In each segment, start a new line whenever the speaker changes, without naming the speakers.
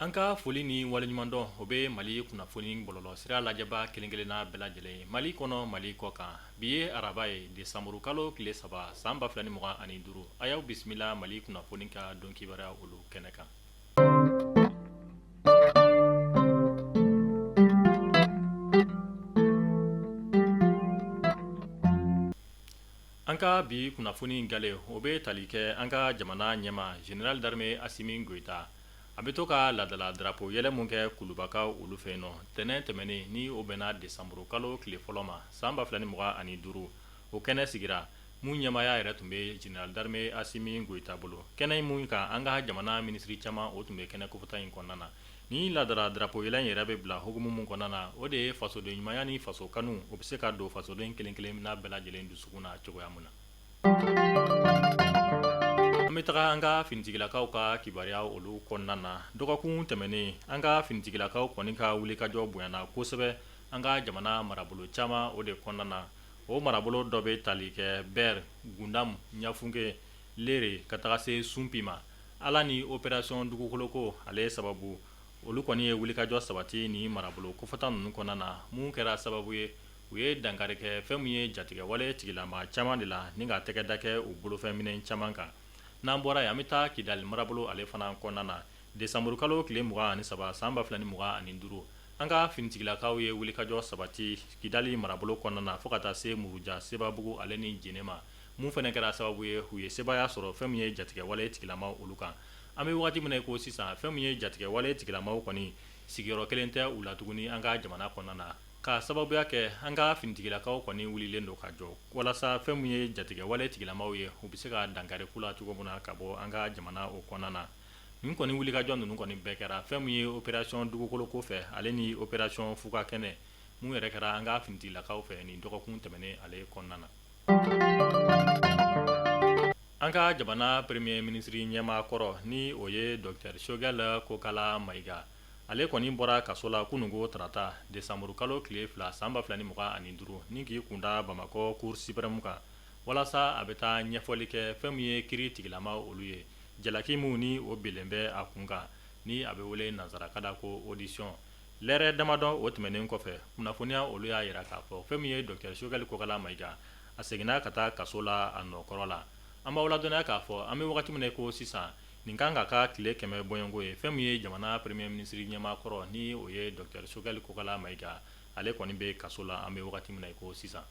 An ka foli ni waleɲumandɔn, o bɛ Mali kunnafoni bɔlɔlɔ sira lajɛba kelen kelenna bɛɛ lajɛlen ye, Mali kɔnɔ, Mali kɔ kan. Bi ye araba ye, desanburu kalo tile 3, san 2025. A y'aw bisimila Mali kunnafoni ka don kibaruya olu kɛnɛ kan. An ka bi kunnafoni gale, o bɛ tali kɛ an ka jamana ɲɛmaa, général d'armée Asimi Goyita. A bɛ to ka laadala drapeau yɛlɛ mun kɛ Kulubakaw olu fɛ yen nɔ tɛnɛn tɛmɛnen, ni o bɛnna desanburu kalo tile fɔlɔ ma, san 2025. O kɛnɛ sigira mun ɲɛmaaya yɛrɛ tun bɛ général d'armée Asimi Goyita bolo. Kɛnɛ mun kan, an ka jamana minisiri caman, o tun bɛ kɛnɛ kofɔta in kɔnɔna na. Ni laadala drapeau yɛlɛ in yɛrɛ bɛ bila hukumu mun kɔnɔna na, o de ye fasoden ɲumanya ni faso kanu, o bɛ se ka don fasoden kelen kelenna bɛɛ lajɛlen dusukun na cogoya mun na. An bɛ taga an ka finitigilakaw ka kibaruya olu kɔnɔna na. Dɔgɔkun tɛmɛnen, an ka finitigilakaw kɔni ka wulikajɔ bonyana kosɛbɛ an ka jamana marabolo caman o de kɔnɔna na. O marabolo dɔ bɛ tali kɛ Bɛr, Gundamu, Ɲafunke, Lere, ka taga se Sunpi ma. Ala ni opération dugukoloko ale sababu, olu kɔni ye wulikajɔ sabati ni marabolo kofɔta ninnu kɔnɔna na, mun kɛra sababu ye u ye dankari kɛ fɛn min ye jatigɛwale tigilama caman de la, ni ka tɛgɛ da kɛ u bolofɛn minɛn caman kan. N'an bɔra yen, an bɛ taa Kidali marabolo ale fana kɔnɔna na. Desanburukalo tile 23, san 2025, an ka finitigilakaw ye wulikajɔ sabati Kidali marabolo kɔnɔna na fo ka taa se Muruja, Sebabugu ale ni Jene ma, mun fana kɛra sababu ye u ye sebaaya sɔrɔ fɛn min ye jatigɛwale tigilamaw olu kan. An bɛ wagati min na i ko sisan, fɛn min ye jatigɛwale tigilamaw kɔni sigiyɔrɔ kelen tɛ u la tuguni an ka jamana kɔnɔna na, ka sababuya kɛ an ka finitigilakaw kɔni wulilen don ka jɔ walasa fɛn min ye jatigɛwale tigilamaw ye, u bɛ se ka dankari k'u la cogo min na ka bɔ an ka jamana o kɔnɔna na. Nin kɔni wulikajɔ ninnu kɔni bɛɛ kɛra fɛn min ye opération dugukoloko fɛ, ale ni opération fuga kɛnɛ mun yɛrɛ kɛra an ka finitigilakaw fɛ nin dɔgɔkun tɛmɛnen ale kɔnɔna na. An ka jamana premier ministre ɲɛmaa kɔrɔ, ni o ye docteur Choguel Kokala Mayiga, ale kɔni bɔra kaso la kununko tarata, desanburu kalo tile 2, san 2025, ni k'i kunda Bamakɔ cour suprême kan, walasa a bɛ taa ɲɛfɔli kɛ fɛn min ye kiri tigilama olu ye, jalaki min ni o bilen bɛ a kun kan, ni a bɛ wele nansarakan na ko audition. Lɛrɛ damadɔ o tɛmɛnen kɔfɛ, kunnafoniya olu y'a jira k'a fɔ fɛn min ye docteur Choguel Kokala Mayiga, a seginna ka taa kaso la a nɔkɔrɔ la. An b'aw ladɔnniya k'a fɔ an bɛ wagati min na ko sisan, nin kan ka ka tile 100 bɔɲɔgɔnko ye fɛn min ye jamana premier ministre ɲɛmaa kɔrɔ, ni o ye docteur Choguel Kokala Mayiga, ale kɔni bɛ kaso la an bɛ wagati min na ko sisan.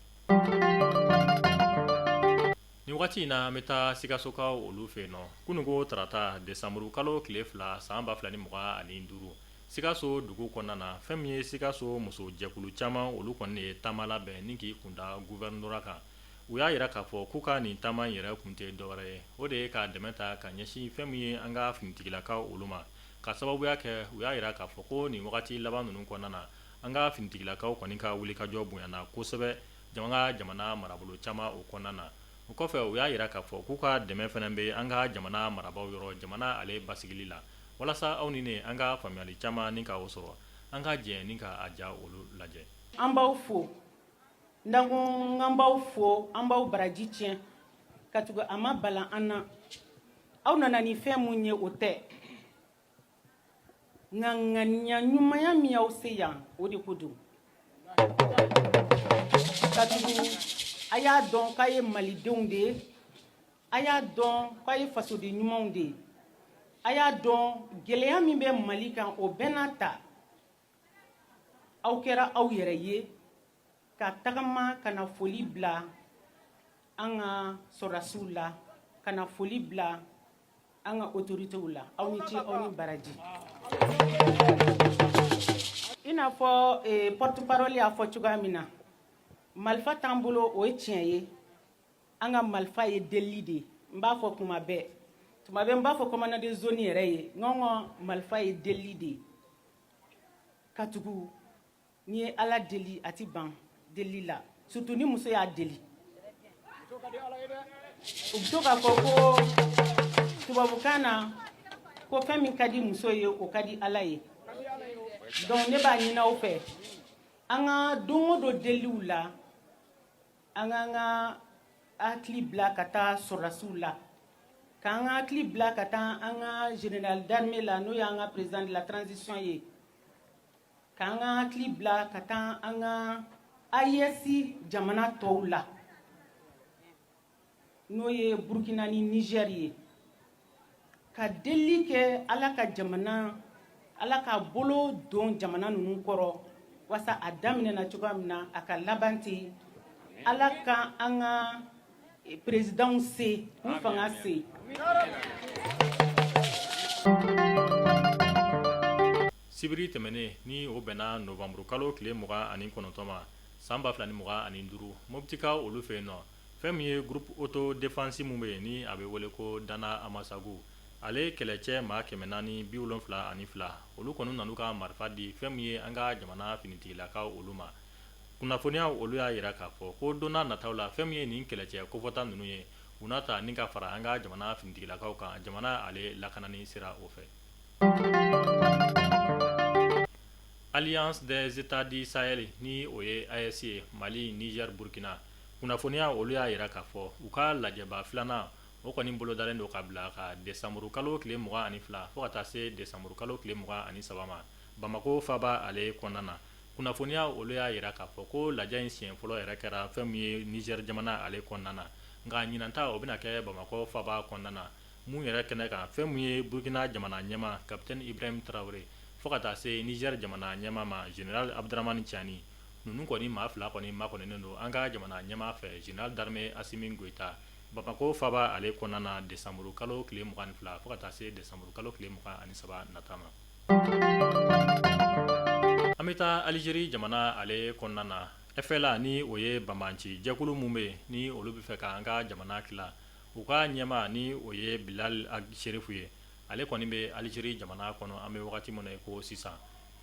Nin wagati in na, an bɛ taa Sikasokaw olu fɛ yen nɔ. Kununko tarata, desanburu kalo tile 2, san 2025, Sikaso dugu kɔnɔna na, fɛn min ye Sikaso muso jɛkulu caman, olu kɔni ye taama labɛn ni k'i kunda gouvernorat kan. U y'a jira k'a fɔ k'u ka nin taama in yɛrɛ kun tɛ dɔwɛrɛ ye, o de ye ka dɛmɛ ta ka ɲɛsin fɛn min ye an ka finitigilakaw olu ma, ka sababuya kɛ u y'a jira k'a fɔ ko nin wagati laban ninnu kɔnɔna na, an ka finitigilakaw kɔni ka wulikajɔ bonyana kosɛbɛ jamana jamana marabolo caman o kɔnɔna na. O kɔfɛ, u y'a jira k'a fɔ k'u ka dɛmɛ fana bɛ an ka jamana marabaaw yɔrɔ jamana ale basigili la. Walasa aw ni ne an ka faamuyali caman ni ka o sɔrɔ, an ka jɛ ni ka a ja olu lajɛ.
An b'aw fo n'an ko an b'aw fo, an b'aw baraji tiɲɛ, katugu a ma balan an na. Aw nana ni fɛn mun ye, o tɛ, nka ŋaniya ɲumanya min y'aw se yan, o de ko don, katugu a y'a dɔn k'a ye Malidenw de ye, a y'a dɔn k'a ye fasoden ɲumanw de ye, a y'a dɔn gɛlɛya min bɛ Mali kan, o bɛɛ n'a ta, aw kɛra aw yɛrɛ ye ka tagama ka na foli bila an ka sɔrɔdasiw la, ka na foli bila an ka autoritéw la. Aw ni ce, aw ni baraji. I n'a fɔ porte parole y'a fɔ cogoya min na, marifa t'an bolo, o ye tiɲɛ ye. An ka marifa ye delili de ye. N b'a fɔ tuma bɛɛ, tuma bɛɛ n b'a fɔ commandant de zone yɛrɛ ye, n ka marifa ye delili de ye, katugu n'i ye Ala deli, a ti ban delili la, surtout ni muso y'a deli. U bɛ to k'a fɔ ko tubabukan na ko fɛn min ka di muso ye, o ka di Ala ye. Donc ne b'a ɲini aw fɛ, an ka don o don deliliw la, an k'an ka hakili bila ka taa sɔrɔdasiw la. K'an ka hakili bila ka taa an ka général d'armée la, n'o y'an ka président de la transition ye, k'an ka hakili bila ka taa an ka AES jamana tɔw la, n'o ye Burkina ni Niger ye, ka delili kɛ Ala ka jamana, Ala ka bolo don jamana ninnu kɔrɔ, walasa a daminɛna cogoya min na, a ka laban ten. Ala ka an ka présidentw se k'u fanga se.
Sibiri tɛmɛnen, ni o bɛnna nowanburukalo tile 29 ma san 2025, Moptikaw olu fɛ yen nɔ, fɛn min ye groupe autodéfense min bɛ yen, ni a bɛ wele ko Dana Amasagu, ale kɛlɛcɛ maa 472, olu kɔni nan'u ka marifa di fɛn min ye an ka jamana finitigilakaw olu ma. Kunnafoniya olu y'a jira k'a fɔ ko don nataw la, fɛn min ye nin kɛlɛcɛ kofɔta ninnu ye, u na ta ni ka fara an ka jamana finitigilakaw kan jamana ale lakanani sira o fɛ. Alliance des États du Sahel, ni o ye AES ye, Mali, Niger, Burkina, kunnafoniya olu y'a jira k'a fɔ u ka lajɛba filanan o kɔni bolodalen don ka bila ka desanburukalo tile 22 fo ka taa se desanburukalo tile 23 ma Bamakɔ faaba ale kɔnɔna na. Kunnafoniya olu y'a jira k'a fɔ ko lajɛ in siɲɛ fɔlɔ yɛrɛ kɛra fɛn min ye Niger jamana ale kɔnɔna na, nka ɲinan ta o bɛna kɛ Bamakɔ faaba kɔnɔna na. Mun yɛrɛ kɛnɛ kan, fɛn min ye Burkina jamana ɲɛmaa Capitaine Ibrahim Traoré fo ka taa se Niger jamana ɲɛmaa ma Général Abdramane Tiani, ninnu kɔni maa fila kɔni makɔnɔnen don an ka jamana ɲɛmaa fɛ Général d'armée Assimi Goïta Bamakɔ faaba ale kɔnɔna na desanburukalo tile 22 fo ka taa se desanburukalo tile 23 nata ma. An bɛ taa Algérie jamana ale kɔnɔna na. FLA, ni o ye banbaanci jɛkulu min bɛ yen, ni olu bɛ fɛ ka an ka jamana tila, u ka ɲɛmaa, ni o ye Bilal Ag Acherif ye, ale kɔni bɛ Algérie jamana kɔnɔ an bɛ wagati min na i ko sisan.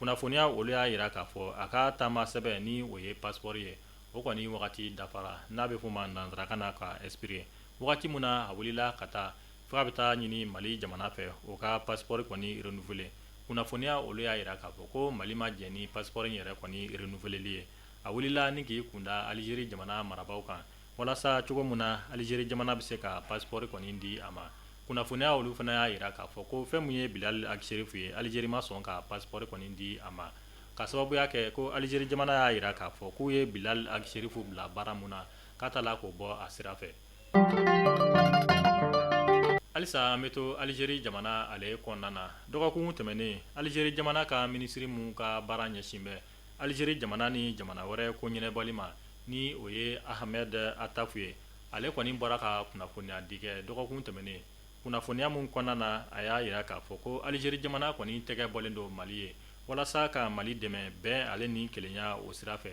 Kunnafoniya olu y'a jira k'a fɔ a ka taama sɛbɛn, ni o ye passeport ye, o kɔni wagati dafara, n'a bɛ f'o ma nansarakan na ka expiré. Wagati min na a wulila ka taa fo a bɛ taa ɲini Mali jamana fɛ o ka passeport kɔni renouveler, kunnafoniya olu y'a jira k'a fɔ ko Mali ma jɛn ni passeport in yɛrɛ kɔni renouvelerli ye. A wulila ni k'i kunda Algérie jamana marabaaw kan walasa cogo min na Algérie jamana bɛ se ka passeport kɔni di a ma. Kunnafoniya olu fana y'a jira k'a fɔ ko fɛn min ye Bilal Ag Acherif ye, Algérie ma sɔn ka passeport kɔni di a ma, ka sababuya kɛ ko Algérie jamana y'a jira k'a fɔ k'u ye Bilal Ag Acherif bila baara mun na, k'a t'a la k'o bɔ a sira fɛ. Halisa an bɛ to Algérie jamana ale kɔnɔna na. Dɔgɔkun tɛmɛnen, Algérie jamana ka minisiri mun ka baara ɲɛsin bɛ Algérie jamana ni jamana wɛrɛ ko ɲɛnabɔli ma, ni o ye Ahmed Attaf ye, ale kɔni bɔra ka kunnafoniya di kɛ dɔgɔkun tɛmɛnen. Kunnafoniya mun kɔnɔna na, a y'a jira k'a fɔ ko Algérie jamana kɔni tɛgɛ bɔlen don Mali ye walasa ka Mali dɛmɛ bɛn ale ni kelenya o sira fɛ.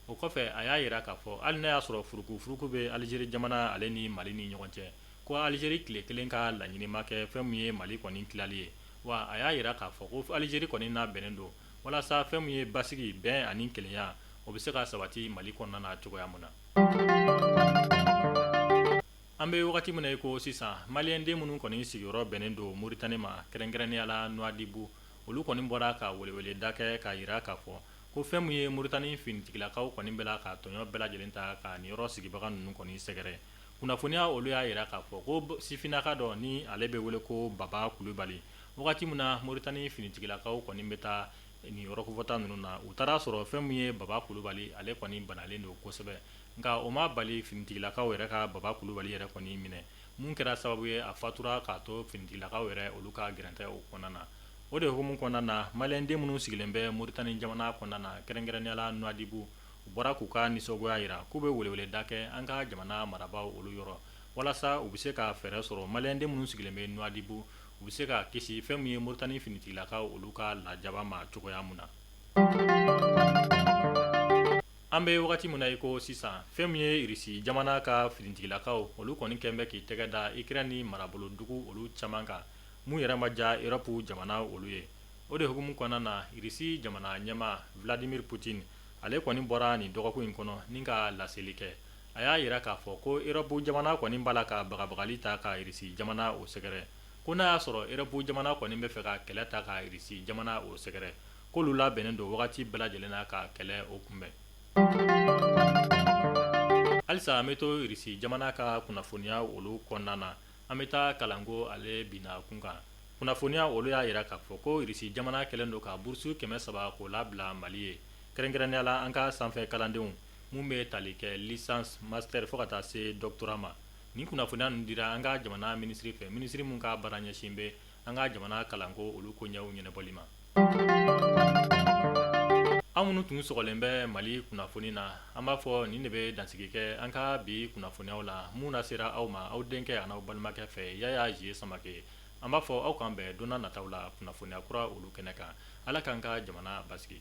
O kɔfɛ, a y'a jira k'a fɔ hali n'a y'a sɔrɔ furukufuruku bɛ Algérie jamana ale ni Mali ni ɲɔgɔn cɛ, ko Algérie tile kelen ka laɲini ma kɛ fɛn min ye Mali kɔni tilali ye. Wa a y'a jira k'a fɔ ko Algérie kɔni labɛnnen don walasa fɛn min ye basigi, bɛn ani kelenya, o bɛ se ka sabati Mali kɔnɔna na cogoya min na. An bɛ wagati min na i ko sisan, maliyɛnden minnu kɔni sigiyɔrɔ bɛnnen don Moritani ma, kɛrɛnkɛrɛnnenya la Nouadhibou, olu kɔni bɔra ka weleweleda kɛ k'a jira k'a fɔ ko fɛn min ye Moritani finitigilakaw kɔni bɛ la ka tɔɲɔ bɛɛ lajɛlen ta ka nin yɔrɔ sigibaga ninnu kɔni sɛgɛrɛ. Kunnafoniya olu y'a jira k'a fɔ ko sifinnaka dɔ, ni ale bɛ wele ko Baba Kulubali, wagati min na Moritani finitigilakaw kɔni bɛ taa nin yɔrɔ kofɔta ninnu na, u taara sɔrɔ fɛn min ye Baba Kulubali, ale kɔni banalen don kosɛbɛ. Nka o ma bali finitigilakaw yɛrɛ ka Baba Kulubali yɛrɛ kɔni minɛ, mun kɛra sababu ye a fatura k'a to finitigilakaw yɛrɛ olu ka gɛrɛntɛ o kɔnɔna na. O de hukumu kɔnɔna na, maliyɛnden minnu sigilen bɛ Moritani jamana kɔnɔna na, kɛrɛnkɛrɛnnenya la Nouadhibou, u bɔra k'u ka nisɔngoya jira k'u bɛ weleweleda kɛ an ka jamana marabaaw olu yɔrɔ walasa u bɛ se ka fɛɛrɛ sɔrɔ maliyɛnden minnu sigilen bɛ Nouadhibou, u bɛ se ka kisi fɛn min ye Moritani finitigilakaw olu ka lajaba ma cogoya mun na. An bɛ wagati min na i ko sisan, fɛn min ye Irisi jamana ka finitigilakaw olu kɔni kɛn bɛ k'i tɛgɛ da Ukraine marabolo dugu olu caman kan, mun yɛrɛ ma diya Europe jamana olu ye. O de hukumu kɔnɔna na, Irisi jamana ɲɛmaa Vladimir Poutine, ale kɔni bɔra nin dɔgɔkun in kɔnɔ ni ka laseli kɛ. A y'a jira k'a fɔ ko Europe jamana kɔni b'a la ka bagabagali ta ka Irisi jamana o sɛgɛrɛ, ko n'a y'a sɔrɔ Europe jamana kɔni bɛ fɛ ka kɛlɛ ta ka Irisi jamana o sɛgɛrɛ, k'olu labɛnnen don wagati bɛɛ lajɛlen na ka kɛlɛ o kunbɛn. Halisa an bɛ to Irisi jamana ka kunnafoniya olu kɔnɔna na. An bɛ taa kalanko ale binna kun kan. Kunnafoniya olu y'a jira k'a fɔ ko Irisi jamana kɛlen don ka burusu 300 k'o labila Mali ye, kɛrɛnkɛrɛnnenya la an ka sanfɛ kalandenw minnu bɛ tali kɛ licence, master fo ka taa se doctorat ma. Nin kunnafoniya ninnu dira an ka jamana minisiri fɛ, minisiri min ka baara ɲɛsin bɛ an ka jamana kalanko olu koɲɛw ɲɛnabɔli ma. Aw minnu tun sɔgɔlen bɛ Mali kunnafoni na, an b'a fɔ nin de bɛ dansigi kɛ an ka bi kunnafoniyaw la, minnu lasera aw ma aw denkɛ an'aw balimakɛ fɛ, Yaya Zie Samake. An b'a fɔ aw k'an bɛn don nataw la kunnafoniya kura olu kɛnɛ kan. Ala k'an ka jamana basigi.